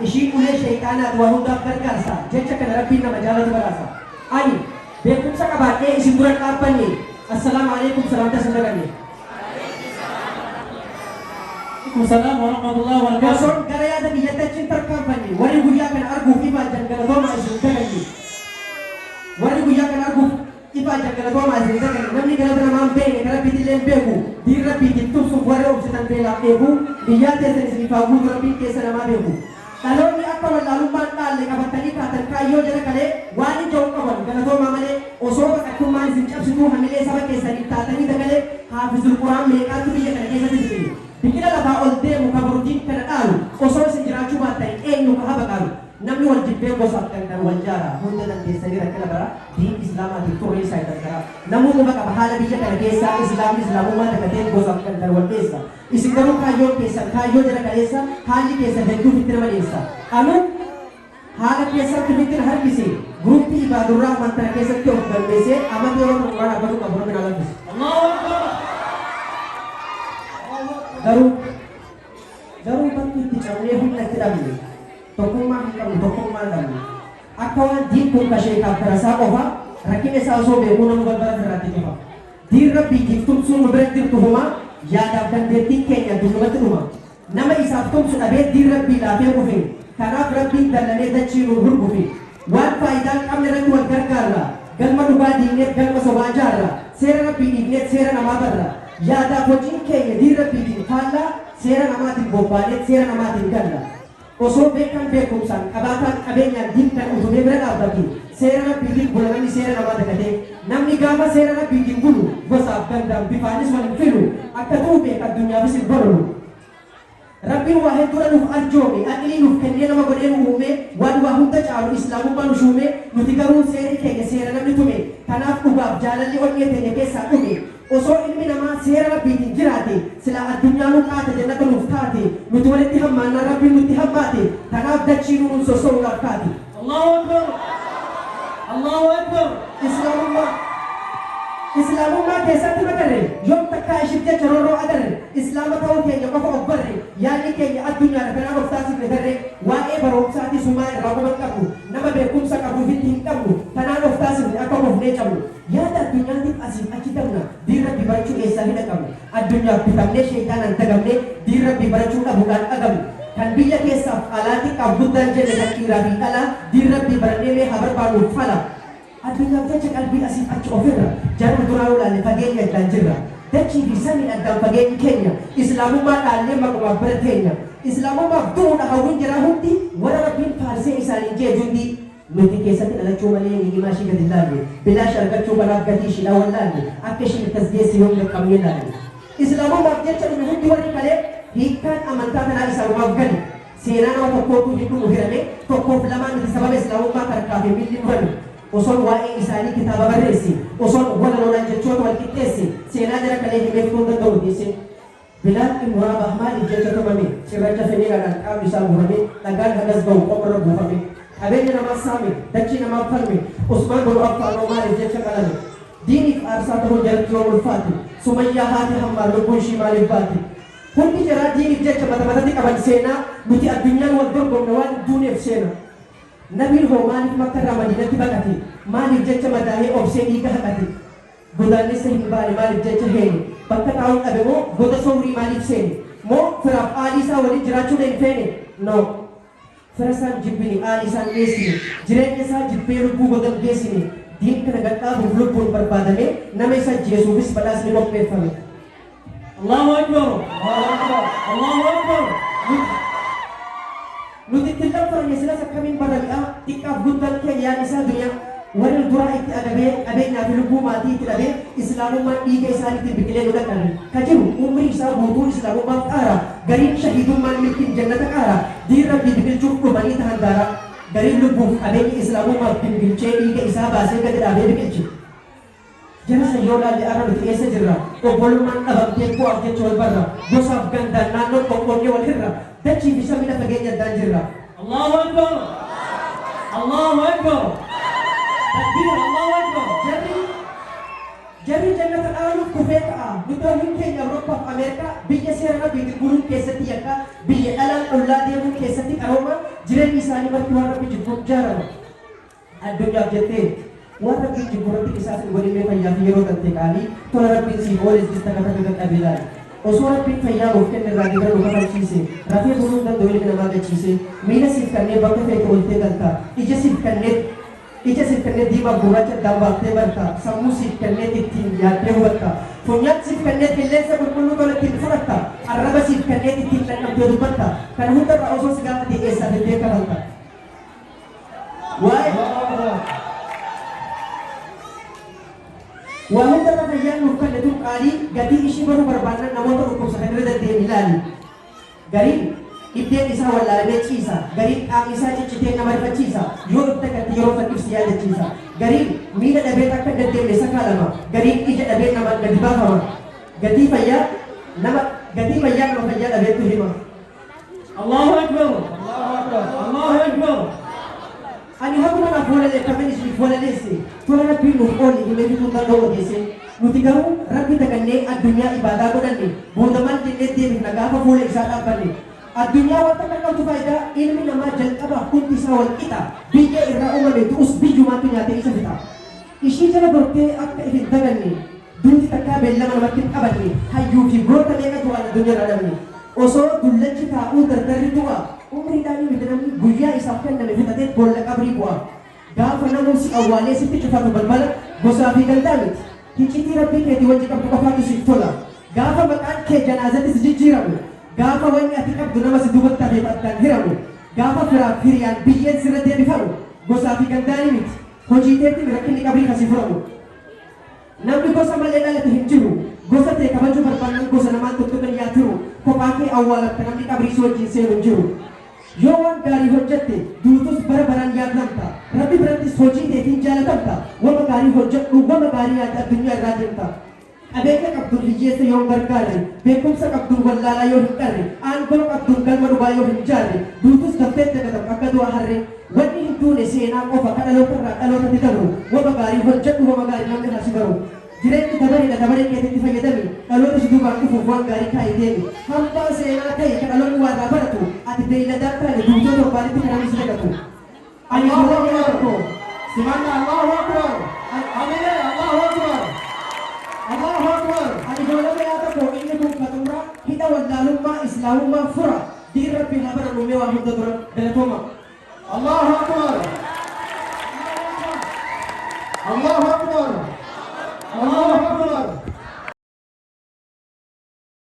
Ishiin ulee sheyxaanaati waan hundaaf gargaarsa. Jecha kana Rabbiin nama jaalatu badhaasa. Ani beekumsa qabaadhee isin dura hin dhaabbanne. Assalaamu Aleeykum salaamtaa isin daganne. Wa'alaikum salaam wa rahmatullahi wa barakatuh. Osoon gara yaada kiyyatti achi hin tarkaanfanne, warri guyyaa kana arguuf ifaajjan galatoomaa isin hin daganne. Warri guyyaa kana arguuf ifaajjan galatoomaa isin hin daganne. Namni galata namaa hin beekne ka Rabbiitillee hin beeku. Diin Rabbiitiif tumsuuf warri obsitan beelaaf dheebuu, niyyaa teessan isiniif haa guutu Rabbiin keessa namaa beeku. Dhaloonni akka wallaalummaan dhaalle qabattanii kaatan kaayyoo jala kalee waanin ja'u hin qabu ani galatoomaa malee osoo baqattummaan isin cabsituu hamilee saba keessaniif taatanii dagalee haafizul quraan meeqaattu biyya kana keessatti biqile biqila lafaa ol deemu ka boru diin kana dhaalu osoo isin jiraachuu baattanii eenyu ka habaqaalu namni wal jibbee gosaaf gandaan wal jaara hunda dandeessanii rakkina bara diin islaamaatiif xurree saaytan karaa namuu quba qaba haala biyya kana keessaa islaamni islaamummaa dagatee gosaaf gandaan wal dheessa Isin garuu kaayyoon keessan kaayyoo jara kaleessa haalli keessan hedduu ofitti nama dhiyeessa. Anuu haala keessantu ofitti na harkise group Ibaadurrahman tana keessatti of galmeessee amata yeroo kana Qur'aana hafazuu qabu Rabbi naa laffise. Allahu Akbar. Garuu garuu bakki itti cabnee humna itti dhabne tokkummaa hin qabnu tokkummaa hin dhabne. Akka waan diin kun ka sheekaaf darasaa qofa rakkina isaa osoo beekuu namuu balbala firraatti cufa. Diin Rabbiitiif tumsuun nu bira hin jirtu homaa, yaadaaf dandeettiin keenya addunyumatti dhuma. Nama isaaf tumsu dhabee diin Rabbii laafee kufe, kanaaf Rabbiin dallanee dachii nuun hurgufe. Waan faayidaa hin qabne irratti wal gargaarra, galma dhugaa diigneet galma sobaa jaarra, seera Rabbii dhiifneet seera namaa barra. Yaadaaf hojiin keenya diin Rabbiitiin faallaa, seera namaatiin bobbaaneet seera namaatiin galla. Osoo beekaan beekumsaan, qabaataan qabeenyaan diin kana utubee bira dhaabbatu, seera Rabbiitiin bula namni seera namaa dagatee. Namni gaafa seera Rabbiitiin bulu, gosaaf, gandaan, bifaanis wal hin filu, akka du'u beeka addunyaafis hin bololu. Rabbiin waa hedduudha nuuf arjoome, aqlii nuuf kennee nama godhee nu uumee, waan waa hunda caalu islaamummaa nu shuumee, nuti garuu seerri keenya seera namni tume, kanaaf dhugaaf jaalalli onnee teenya keessaa dhume. Osoo ilmi namaa seera Rabbiitiin jiraate silaa addunyaanuu qaata jannata nuuf taate nuti walitti hammaannaan Rabbiin nutti hammaate tanaaf dachiinuu nun sosso'uudhaaf kaate. Allahu Akbar Allahu Akbar. Islaamummaa Islaamummaa keessatti magarre yoom takkaa ishiif jecha roorroo agarre Islaama ta'uu keenya qofa of barre yaadni keenya addunyaadha kanaaf of taasifne tarree waa'ee baroomsaatis humaa irraa quba hin qabnu nama beekumsa qabu ofitti hin qabnu tanaan of taasifne akka kufnee cabnu Yaada addunyaatiif asiif achi dabna, diin Rabbii barachuu eessaa hidha qabna? Addunyaaf bitamnee sheyxaanaan dagamnee, diin Rabbii barachuu dhabuudhaan agamne. Kan biyya keessaaf alaa, xiqqaaf guddaan jenne kan dhiiraa fi dhalaa, diin Rabbii barannee mee haa barbaannuuf fala. Addunyaaf jecha qalbii asiif achi of irra, jarru duraa yoo laalle fageenya addaan jirra. Dachii fi samiin addaan fageenyi keenya, Islaamummaa dhaallee maqumaaf bira teenya. Islaamummaaf du'uudha hawwiin jaraa hundi, warra Rabbiin faarsee isaaniin je'e jundii. Nuti keessatti dhalachuu malee ni'imaa ishii gad hin laalle. Bilaash argachuu kanaaf gatii ishiidhaa wallaalle. Akka ishiin itti as geesse yoom gad qabnee laalle. Islaamummaaf jecha dhume hundi warri kalee hiikkaan amantaa tanaa isaanumaaf gale. Seenaa nama tokkootuu hin dhumu hiramee tokkoof lamaa miti sababa islaamummaa tarkaa fi miilli murame. Osoon waa'ee isaanii kitaaba barreesse, osoon walaloodhaan jechoota wal qixxeesse, seenaa jara kalee himee fixuu hin danda'u deessee. Bilaal ibnu Rabaah maaliif jecha tumame? Cirracha finiinaadhaan qaamni isaa murame, dhagaan hagas gahu qomarra buufame. Qabeenya namaa saame, dachii namaaf falme. Usmaan bunu Affaan hoo maaliif jecha qalame? Diiniif aarsaa tahuun jaratti yoom ulfaate? Sumayyaa haati Hammaar lubbuun ishii maaliif baate? Hundi jaraa diiniif jecha mata matatti qaban seenaa, nuti addunyaan wal dorgomna waan hin duuneef seena. Nabiin hoo maaliif Makkarraa Madiinatti baqate? Maaliif jecha madaahee obsee dhiiga haqate? Godaannisa hin baane maaliif jecha heene? Bakka taa'uun dhabe moo goda sowrii maaliif seene? Moo firaaf aalii isaa waliin jiraachuudha hin feene? No. Fira isaa hin jibbine, aalii isaa hin dheessine, jireenya isaa jibbee lubbuu goda hin geessine. Diin kana gad dhaabuuf lubbuun barbaadamee, nama isa ajjeesuufis badhaasni qopheeffame. Allahu Akbar. Allahu Akbar. Nuti itti hin lamfarne silas akkamiin barra mi'aa xiqqaaf guddaan keenya yaadni isaa duniyaa warri nu duraa itti agabee qabeenyaa fi lubbuu maatii itti dhabee islaamummaan dhiiga isaaniitiin biqilee nu dhaqqabe ka jiru umrii isaa guutuu islaamummaaf qaara gariin shahiidummaan milkiin jannata qaara diin rabbii biqilchuuf dhumanii tahan daaraa gariin lubbuuf qabeenya islaamummaaf gingilchee dhiiga isaa baasee gadi dhaabee biqilche. Jara san yoo laalle arra nuti eessa jirra? Obbolummaan dhabamtee bu'aaf jecha wal barra. Gosaaf gandaan naannoon qoqqoodnee wal hirra. Dachii fi samiidha fageenya addaan jirra. Allahu Akbar Allahu Akbar Takbiir Allahu Akbar. Jarri jarri jannata dhaaluuf kufee ka'a. Nuti ofiin keenya Awurooppaa fi Ameerikaa, biyya seera Rabbiitiin buluun keessatti yakka, biyya dhalaan ollaa deemuun keessatti qarooma, jireenyi isaanii marti waan Rabbi jibbuun ijaarama. Addunyaaf jettee waan Rabbiin jibbu irratti qisaasa hin godhin mee fayyaa fi yeroo tantee qaalii tola Rabbiin siif ooles jirta ka takka qaqqabii laali. Osoo Rabbiin fayyaa nuuf kenne irraa gibira nu kafalchiise rafee buluu hin danda'u ilmi namaa gachiisee miila siif kannee bakka feete ooltee galta ija siif kannee Ija siif kennee diimaaf gurraacha addaan baaftee barta. Sammuu siif kennee ittiin yaaddee hubatta. Funyaan siif kennee qilleensa qulqulluu tola ittiin fudhatta. Arraba siif kennee ittiin dhandhamtee dubbatta. Kana hundarraa osoo si gaafatee eessaa fiddee kafalta? Waa'ee Waa hundarra fayyaan nuuf kenne tun qaalii, gatii ishii baruu barbaannaan namoota dhukkubsatan irra deddeebi'i ilaali. Gariin dhibdeen isaa wallaalamee ciisa, gariin qaamni isaa ciccitee nama rifachiisa, yoo if dagatte yeroo san if si yaadachiisa. Gariin miila dhabeet akka hin deddeemne sakaalama, gariin ija dhabee namaan gadi baafama. Gatii fayyaa nama gatii fayyaa nama fayyaa dhabeettu hima. Allahu Akbar. Allahu Akbar. Ani haguma naaf walaleeffamen isiniif walaleesse, tola Rabbiin nuuf oole himee fixuu hin danda'u odeessee. Nuti garuu Rabbi dagannee addunyaa ibaadaa godhanne, booda maal jennee deebifna gaafa fuula isaa dhaabbanne? Addunyaa wanta akka qabdu faayidaa, ilmi namaa jalqabaaf dhumti isaa wal qixa, biyyee irraa uumame du'us biyyumaatu nyaatee isa fixa. Ishii jala gortee akka if hin daganne, duuti takkaa beellama namatti hin qabanne, hayyuu fi goota meeqa du'aan addunyaa irraa dhabne. Osoo dullachi taa'uu dardarri du'a, umriidhaanii miti namni guyyaa isaaf kenname fixateet boolla qabrii bu'a. Gaafa namuu si awwaalee sitti cufatu balbala, gosaa fi gandaa miti. Hiccitii Rabbii keetii wajji qabdu qofaatu siif tola. Gaafa maqaan kee janaazatti si jijjiiramu, gaafa wanni ati qabdu nama si duubatti hafeef addaan hiramu, gaafa firaaf hiriyaan biyyeen sirra deebifamu, gosaa fi gandaanii miti. Hojii teetiin rakkinni qabrii ka si furamu. Namni gosa malee dhalate hin jiru. Gosa tee kabajuu barbaannan gosa namaan tuttuqin yaa tiru. Kophaa kee awwaalamta namni qabrii si wajjiin seenu hin jiru. Yoo waan gaarii hojjatte duutus bara baraan yaadlamta. Rabbi birattis hojii teetiin jaalatamta. Wama gaarii hojjadhu wama gaarii yaadi addunyaa irraa deemta. Qabeenya qabduun hiyyeessa yoo hin gargaarre, beekumsa qabduun wallaalaa yoo hin qarre, aangoo qabduun galma dhugaa yoo hin jaarre, duutus daftee hin dagatamtu akka du'a harree. Wanni hin duune seenaa qofa ka dhalootarraa dhalootatti dabru. Wama gaarii hojjadhu wama gaarii namni haa si baru. Jireenyi dabareedha dabaree keetitti fayyadami, dhaloota si duubaan dhufuuf waan gaarii kaa'ii deemi. Hambaa seenaa ta'i ka dhaloonni waa irraa baratu, ati beeyladaa hin taane duutee torbaanitti ka namni si dagatu. Ani Allahu yeroo Akbar. tokko Simanna Allahu Akbar. Amilee Allahu Akbar. Allahu Akbar. Ani goolaba yaa tokko inni kun ka xumura hidha wallaalummaa islaamummaa fura diin Rabbi haa barannu mee waa hunda dura galatooma. Allahu Akbar. Allahu